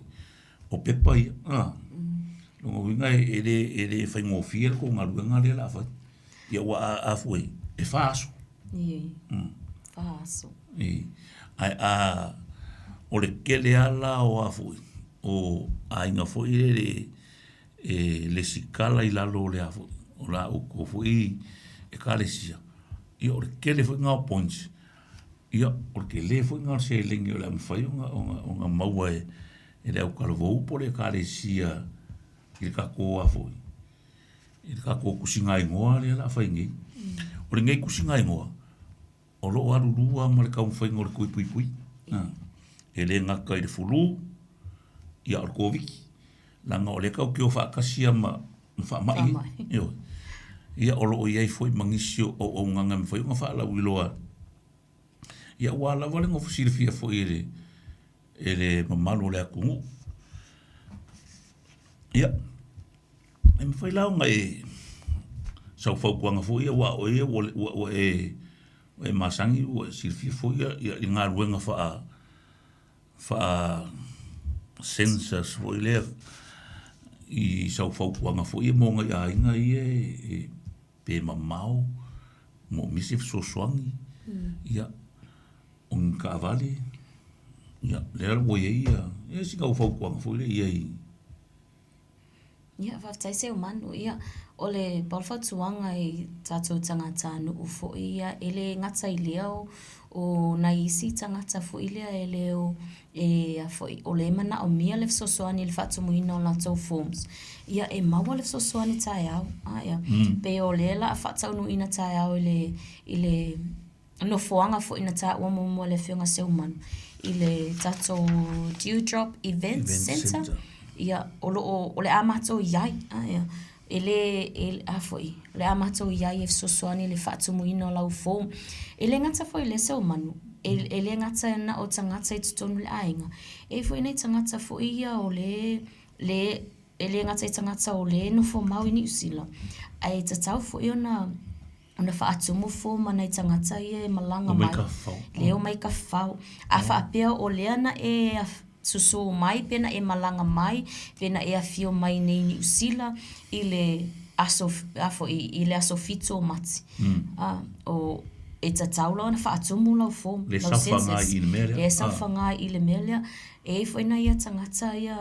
o pepa ia. A, lona uiga e le, e le faigofie le tou galuega lea o le a fai. Ia ua a, a foi, e fa aso. Ioe. Fa aso. I, ae a, o le tele lava la o a foi, o aiga foi lele e lesitala i lalo o le a foi, o la outou foi ekalesia, ia o le tele foi lena o points, ia o le tele foi lena o le seleni o le a mafai ona, ona, ona maua e, e le autalavou po o le ekalesia i le tatou a foi, i le tatou tusigaigoa lea o le a fai nei. O lenei tusigaigoa, o lo o alulua lava ma le taumafaiga o le tui puipui. E le gata i le fulu, ia o le Koviti. Leaga o lea tatou te o faatasi lava ma, ma faamai nei. Ioe. Ia o lo o i ai foi ma nisi o auaunaga e mafai ona faalauiloa ia aua lava le nofo silafia foi e le, e le mamalu o le atunuu. Ia, e mafai la ona e sau fautuaga foi ia aua o oe ia ua, ua, ua e, ua e masani ua e silafia foi ia, ia i galuega faa, faa census foi lea i sau fautuaga foi ia mo nai aiga ia e, pe mamao, moomia se fesoasoani, ia, o ni taavale, ia, lea ua i ai ia, ia sina au fautuaga foi lea i ai. Ia, faafetai Seumanu. Ia, o le pau o le fautuaga i tatou tagatanuu foi ia, e le gata i lea o nai isi tagata foi lea e le o, e a foi, o lea e manaomia le fesoasoani i le faatumuina o latou forms, ia e maua le fesoasoani taeao. A, pei o lea o le a faataunuuina taeao i le, i le nofoaga foi na taua muamua e le Afioga Seumanu i le tatou Dew Drop Event Center. Ia, o lo o, o le a matou i ai, e le, e, a foi, o le a matou i ai e fesoasoani i le faatumuina o lau form. E le gata foi i lea Seumanu, e, e le gata na o tagata i totonu o le aiga, e i ai foi nai tagata foi ia o le, le, e le gata i tagata o le nofo mau i Niu Sila, ae tatau foi ona ona faatumu form a nai tagata ia e malaga mai, lea e omai ka fafao. A faapea o lea na e susu mai pe na e malaga mai pe na e afio mai nei i Niu Sila i le aso a foi i le aso 7 o Mati, a o e tatau la ona faatumu lau form, lau census. Lea saofaga i le mea lea. E i ai foi nai ia tagata ia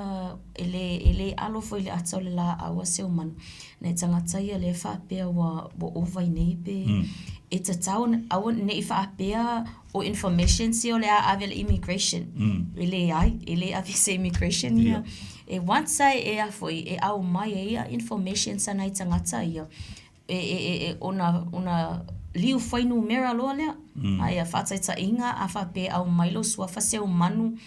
e le e le alo foi i le ata o le laau a Seumanu. Nai tagata ia lea e faapea ua ua ova i nei pe e tatau ona aua ne i faapea o informations ia o le a ave i le immigration. E leai, e le ave i se immigration ia. E once a e a foi e aumai ai ia informations a nai tagata ia, e e e e ona ona liu fuainumera loa lea. A ia faataitaiga a faapea e aumai lou suafa seumanu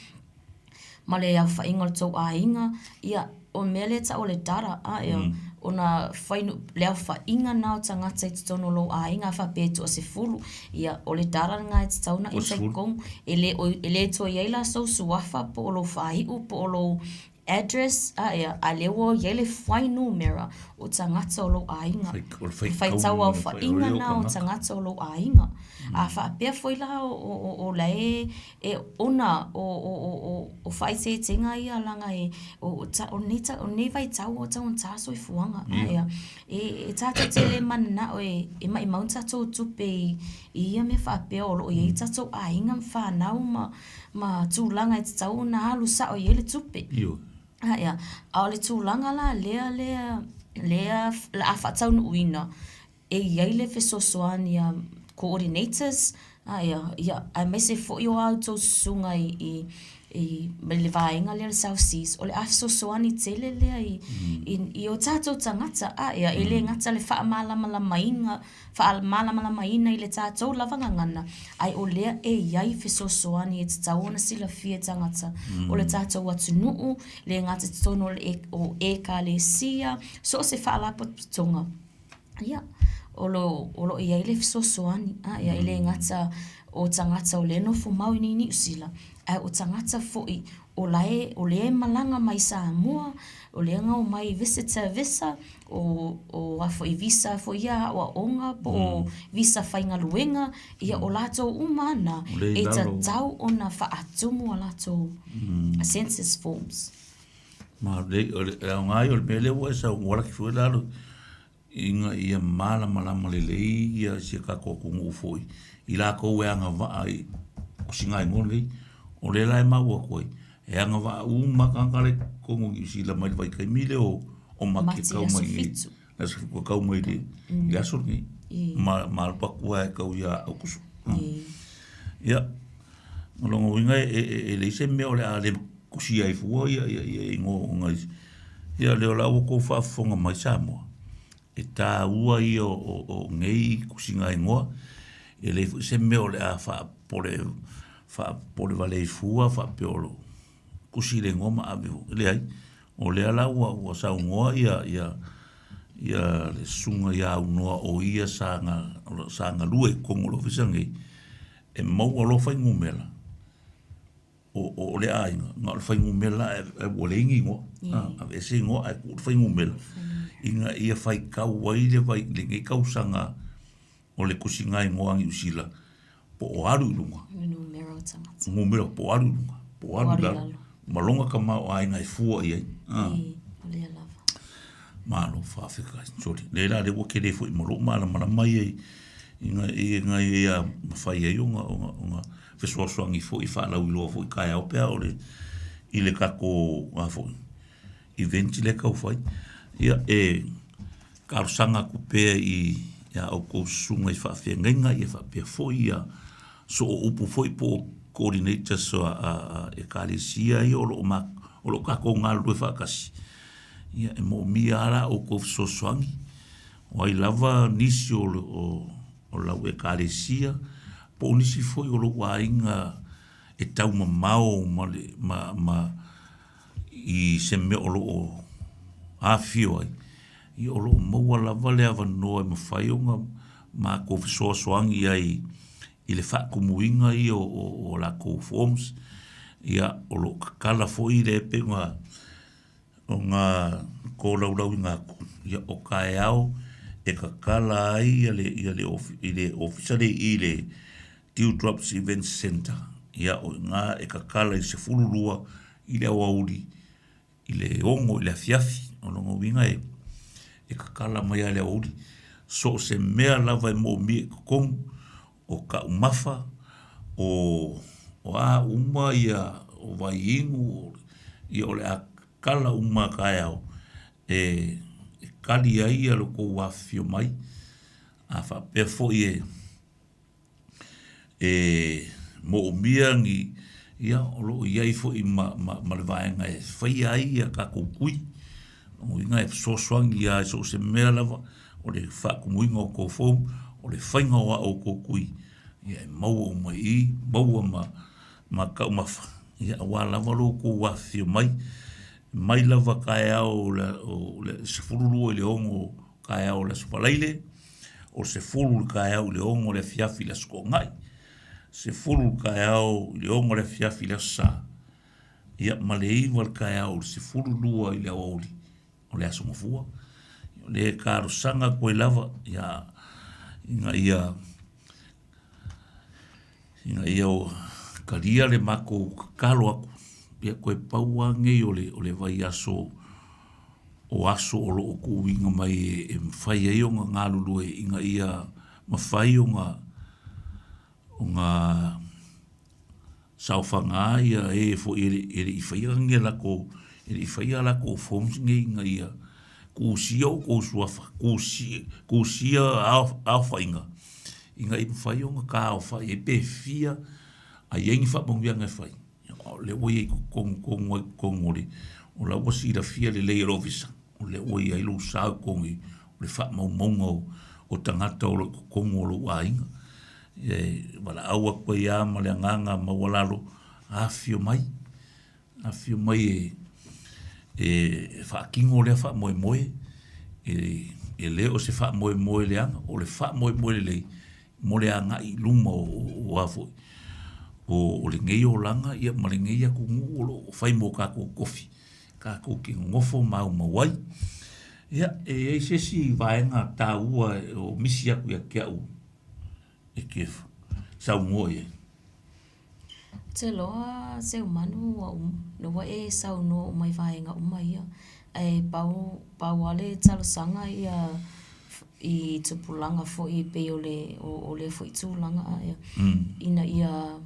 ma le aofaiga o le tou aiga, ia, o le mea lea e tau o le data, a ia, ona fai, le aofaiga lena o tagata i totonu o lou aiga, a faapea e toasefulu, ia, o le data lena e tatau ona ita i totonu. E le, e le toe i ai la sou suafa po o lou faaiu po o lou address, a ia, a o lea ua i ai le fuainumera o tagata o lou aiga. O le faitau aofaiga lena o tagata o lou aiga. A faapea foi la o la e E ona o o o o o faaeteetega ia leaga e o o lenei o lenei vaitau ua taugata soifuaga ae e e tatou te le mananao e e maumau ni tatou tupe i i ia mea faapea o lo o i ai tatou aiga ma fanau ma ma tulaga e tatau ona alu sao i ai le tupe. Ioe. Ae a o le tulaga la lea lea lea o le a faataunuuina e i ai le fesoasoani a coordinators a ia, ia, aemaise foi o a outou susuga i, i, I mai le vaega lea o le South Seas, o le a fesoasoani tele lea i, i, i o tātou tagata, a ea, e le gata le faamalamalamaina, faamalamalamaina i le tātou lava gagana, ae o lea e i ai fesoasoani e tatau ona silafia e tagata o le tātou atunuu, le gata i totonu o Ekalesia, so o se faalapotopotoga. Ia, o lo, o lo o i ai le fesoasoani, a ia, e le gata o tagata o lea e nofo mau i inei i Niu Sila, ae o tagata foi o la e, o lea e malaga mai i Samoa, o lea na omai visitor visa, o, o a foi visa foi ia aoaoga po o visa faigaluega, ia o latou uma lava na, e tatau ona faatumu a latou census forms. Ma o le aoga ia o le mea lea ua e saunoa laki foi lalo ina ia malamalama lelei ia si a tatou atunuu foi i latou e agavaa i tusiga igoa nei. O lea la e maua atu ai, e agavaa uma lava tagata la e i totonu o Niu Sila mai le vaitaimi lea o Mati e tau mai nei. Le aso Fitu e tau mai i le aso lenei. Ma ma alu atu lava e tau ia Aokuso. Ia, o lona uiga e leai se mea o le a le tusia ai fua ia igoa o nai. Ia lea la ua outou faafofoga mai Samoa, e taua ia o nei tusiga igoa, e leai foi se mea o le a faapopole faapopole vale ai fua faapea o lo tusi le igoa ma ave foi. E leai, o lea la ua ua saunoa ia ia ia le susuga ia Aunoa o ia sa sa galue i totonu o le ofisa lenei, e maua loa fuainumera o, o, o le aiga, na o le fuainumera ae ua leai ni igoa. Aveese igoa ae tuu le fuainumera ina ia faitau ai le vai, lenei tausaga o le tusiga igoa a Niu Sila po o alu i luga. Numera o tagata. Numera po o alu i luga, po o alu i lalo. Ma lona tamaoaiga e fua i ai. Ī, o lea lava. Malo faafetai. Sorry. Lea la lea ua tele foi ma lou malamalama ia ina ina ia mafai ai ona ona ona fesoasoani foi faalauiloa foi taeao pe a o le i le tatou a foi event lea tau fai. Ia e talosaga atu pea i a outou susuga i faafeagaiga ia faapea foi ia sooupu foi po o coordinators a a a ekalesia ia o lo o ma o lo o tatou galulue faatasi. Ia e moomia lava la outou fesoasoani, o ai lava nisi o o o lau ekalesia po o nisi foi o lou aiga e taumamao ma le ma ma i se mea o lo o afifio ai, ia o lo o maua lava le avanoa e mafai ona matou fesoasoani ai i le faatumuina ia o latou forms, ia o lo o tatala foi le pei ona ona tolaulauina atu, ia o taeao e tatala ai ia le ia le i le ofisa lea i i le Dewdrops Events Centre, ia o i ina e tatala i le 12 i le aoauli i le 6 i le afiafi. O lona uiga e e tatala mai lava i le aoauli. So o se mea lava e moomia i totonu, o taumafa, o o a uma ia o vaiinu, ia o le a tatala uma lava taeao e tali ai lo outou afifio mai. A faapea foi e e moomia ni, ia o lo o i ai foi ma, ma, ma le vaega e faia ai ia tatou tui. O lona uiga e fesoasoani lava i so o se mea lava o le faatumuina o tou form, o le faiga o a outou tui, ia e maua uma i i, maua ma, ma taumafa, ia aua lava lo outou afifio mai, mai lava taeao o le, o le 12 i le 6 taeao o le Aso Faraile, o le 10 i le taeao i le 6 o le afiafi i le Aso Toonai, 10 i le taeao i le 6 o le afiafi i le Aso Sa, ia ma le 9 i le taeao i le 12 i le aoauli o le Aso Gafua. O lea e talosaga atu ai lava ia, ina ia ina ia talia le matou tatalo atu, ia toe pau lava lenei o le o le vaiaso o aso o lo o tuuina mai e mafai ai ona galulue ina ia mafai ona ona saofaga ia e foi e le i faia ni a latou e le i faia a latou forms nei ina ia tusia outou suafa, tusia tusia aofaiga ina ia mafai ona taaofai ai pe fia a i ai ni faamanuiaga e fai. a o lea ua i ai i totonu tonu lava i totonu o le, o la ua silafia lelei e le Ofisa, o lea ua i ai lou sao i totonu i le faamaumauga o tagata o lo o i totonu o lou aiga. E valaau atu ai lava ma le agaga maualalo, afifio mai, afifio mai e faatino lea faamoemoe, e le o se faamoemoe leaga, o le faamoemoe lelei mo le agai i luma o a foi, o lenei olaga ma lenei atunuu o lo o fai mo tatou tofi, tatou te nonofo maumau ai. Ia, e i ai se isi vaega taua o misi atu ia te au e te saunoa i ai? Ou te iloa Seumanu ua ua e saunoa uma i vaega uma ia. Ae pau pau lava le talosaga ia i tupulaga foi e pei o le o lea foi tulaga a ina ia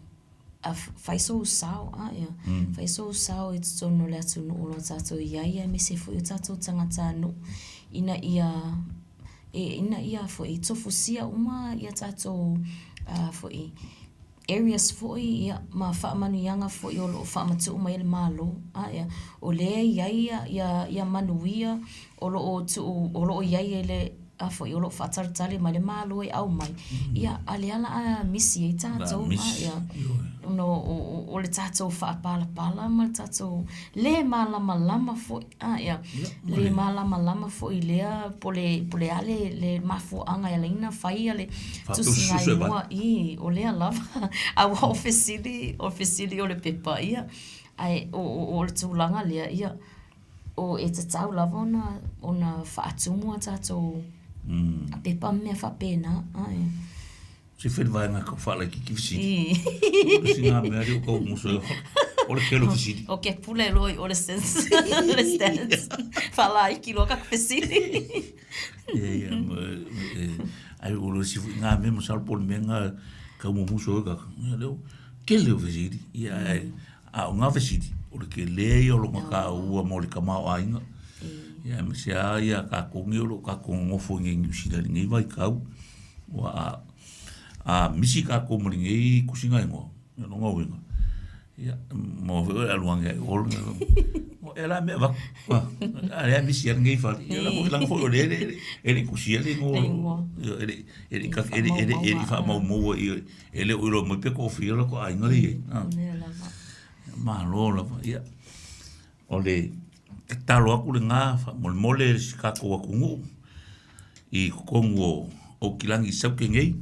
fai sou sao a ia fai sou sao i totonu o le atunuu o lo o tatou i ai aemaise foi o tatou tagatanuu ina ia ina ia foi tofusia uma ia tatou foi areas foi ia ma faamanuiaga foi o lo o faamatuu mai e le Malo. A ia, o lea e i ai ia ia manuia o lo o tuu o lo o i ai e le a foi o lo o faatalitali mai le Malo e aumai, ia a o lea o le a misi ai tatou. A ia, ona o le tatou faapalapala ma le tatou le malamalama foi. A ia, le malamalama foi i lea po o le a le mafuaaga e ala ai ona fai le tusiga igoa, o lea lava. Aua o fesili, o fesili o le pepa, ia, ae o le tulaga lea, ia, e tatau lava ona faatumu a tatou pepa ma mea faapena. Se fai le vaega tau faalaitiiti fesili. O le sina mea lea o tau muso e o le tele o fesili. O ke pule loa i o le sense, le stance. Faalaiti loa kaku fesili. E ia, ai o le isi foi ngā mea masalo po o le mea ngā tau mumuso e kaka. Ia lea o tele o fesili. Ia ae a o ngā fesili, o le tele ia o lona taua mo le tamaoaiga. Ia aemaise lava ia tatou nei o lo o tatou nonofo i inei i Niu Sila i lenei vaitau. Ua a, a misi tatou ma lenei tusiga igoa, ia lona uiga, ia, mo foi oe alu ane ai o e la mea avatu. A lea misi a lenei fale. Ia leaga foi o lea e le i tusia le igoa. E le e le e le e le e le faamaumaua i e le o iloa mai pe toafia lo tou aiga lea e i ai. Lea lava. Malo lava. Ia, o le tatalo atu lena faamolemole si tatou atunuu i totonu o Aukilani i Saute nei.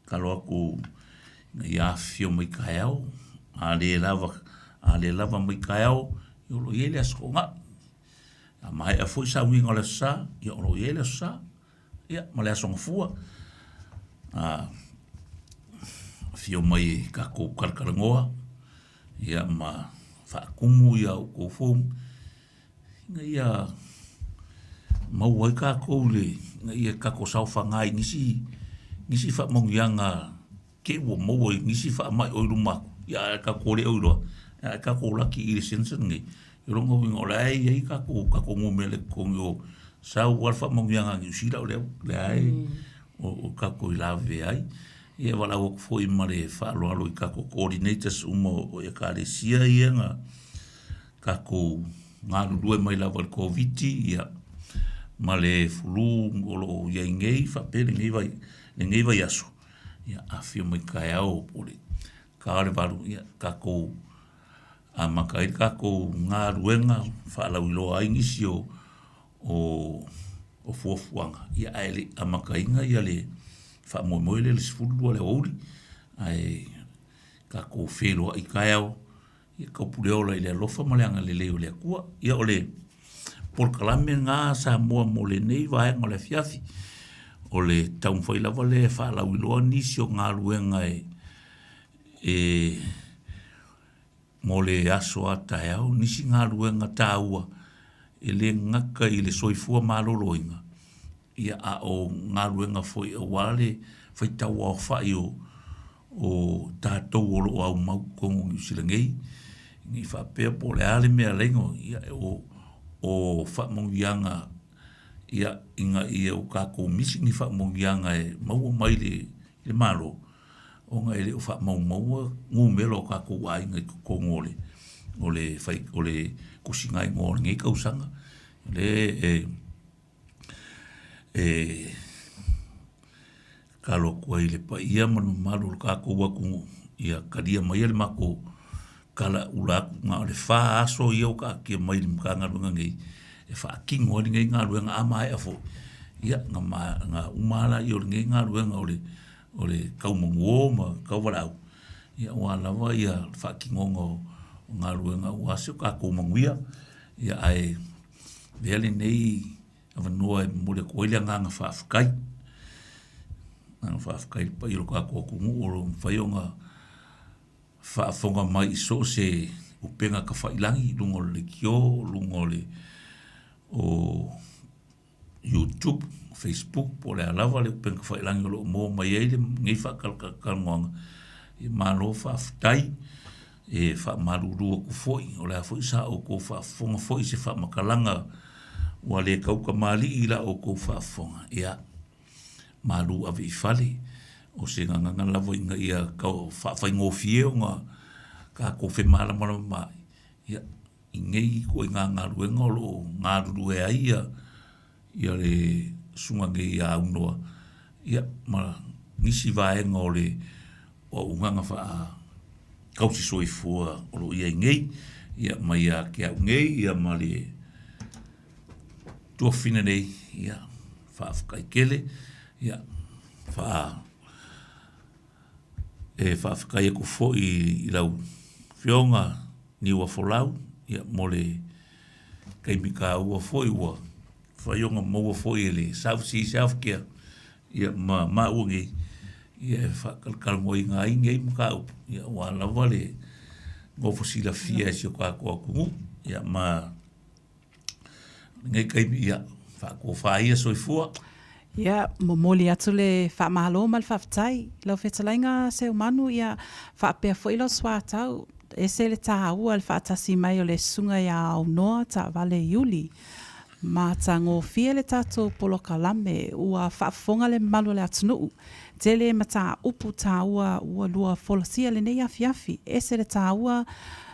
Tatalo atu ina ia afifio mai taeao, a le lava, a le lava mai taeao, ia o lo o i ai le Aso Toonai. A maea foi sauniga o le Aso Sa, ia o lo o i ai le Aso Sa. Ia, ma le Aso Gafua, a afio mai e tatou talatalanoa, ia ma faatumu ia outou form, ina ia maua ai tatou i le, ina ia tatou saofaga i nisi, nisi faamanuiaga te i ua maua i nisi faamai o i luma atu, ia ae tatou le o iloa, ae tatou laki i le census lenei, o lona uiga o la e i ai tatou, tatou numera i totonu o, sau lava le faamanuiaga a Niu Sila o lea e o tatou i lavevea ai. Ia e valaau atu foi ma le faaaloalo i tatou coordinators uma o Ekalesia ia na tatou galulue mai lava i le Koviti ia ma le flu o lo o i ai nei faapea lenei vai, lenei vaiaso. Ia, afifio mai taeao po o le ta o le valu, ia, tatou amata ai le tatou galuega faalauiloa ai nisi o, o, o fuafuaga, ia, ae le i amataina ia le faamoemoe lea i le 12 o le aoauli, ae tatou feiloai taeao Ia taupule ola i le alofa ma le agalelei o le Atua. Ia o le polokalame lena Samoa mo lenei vaega o le afiafi. O le taumafai lava lea e faalauiloa nisi o galuega e, e mo le aso a taeao, nisi galuega taua e le gata i le soifua maloloina, Ia, a o galuega foi aua le faitau aofai o, o tatou o lo o aumau i totonu o Niu Sila nei, ne i faapea po o le a le mea e ala ai ona, ia, o, o faamanuiaga, ia, ina ia o tatou misi ni faamanuiaga e maua mai le, le Malo. ona e le o faamaumaua numera o tatou aiga i totonu o le o le fai o le tusigaigoa o lenei tausaga. O lea e e tatalo atu ai i le paia ma le mamalu o le tatou atunuu, ia talia maia le matou talaula atu na o le fa aso ia ua taatia mai i le Matagaluega nei e faatino ai lenei galuega. A maea foi, ia na na uma lava lea o lenei galuega o le o le tau manuō ma tau valaau, ia aua lava ia le faatinoga o galuega aua si o tatou manuia. Ia ae avea lenei avanoa e momoli atu ai le agaga faafetai, agaga faafetai i le paia o le tatou atunuu o lo o mafai ona faafofoga mai i so o se upega tafailagi i luga o le leitio, luga o le o YouTube, Facebook po o le a lava le upega tafailagi o lo o maua mai ai lenei faatalatalanoaga, ia malo faafetai. E faamalulu atu foi, o le a foi sa outou faafofoga foi i se faamatalaga ua le tautamalii i la outou faafofoga, ia, malu ave i fale. O se gagana lava ina ia tau faafaigofie ona tatou femalamalama ai, ia, i nei ituaiga galuega o lo o galulue ai ia ia le susuga nei ia Aunoa, ia ma nisi vaega o le auaunaga faatausi soifua o lo o i ai nei, ia ma ia te au nei ia ma le tuafafine nei, ia faafetai tele, ia faa e faafetai atu foi i lau Afioga Niuafolau ia mo le taimi taua foi ua mafai ona maua foi e le South Seas Healthcare ia ma maua nei ia e faatalatalanoaina ai nei mataupu ia aua lava le nofo silafia e si o tatou atunuu ia ma lenei taimi ia faatofa ia soifua. Ia, momoli atu le faamalo ma le faafetai i lau fetalaiga Seumanu, ia faapea foi lau suatau, ese le taua le faatasi mai o le Susuga ia Aunoa Taavale Iuli. Matagofie le tatou polokalame, ua faafofoga le mamalu o le atunuu. Tele mataupu taua ua lua folasia lenei afiafi, ese le taua,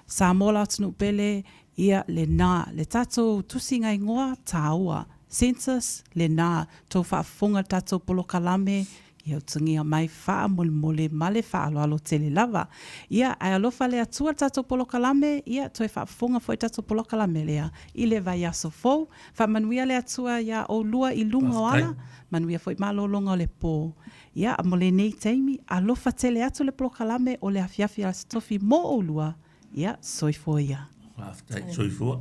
Samoa la atunuu pele, Ia, lena, le tatou tusiga igoa taua, census, lena, tou faafofoga le tatou polokalame, ia utagia mai faamolemole ma le faaaloalo tele lava. Ia, ae alofa le Atua le tatou polokalame, ia, toe faafofoga foi le tatou polokalame lea i le vaiaso fou. Faamanuia le Atua iā oulua i luga o ala, manuia foi malologa o le po. Ia, mo lenei taimi, alofa tele atu le polokalame o le afiafi Aso Tofi mo oulua, Ia, soifua ia. Faafetai, soifua.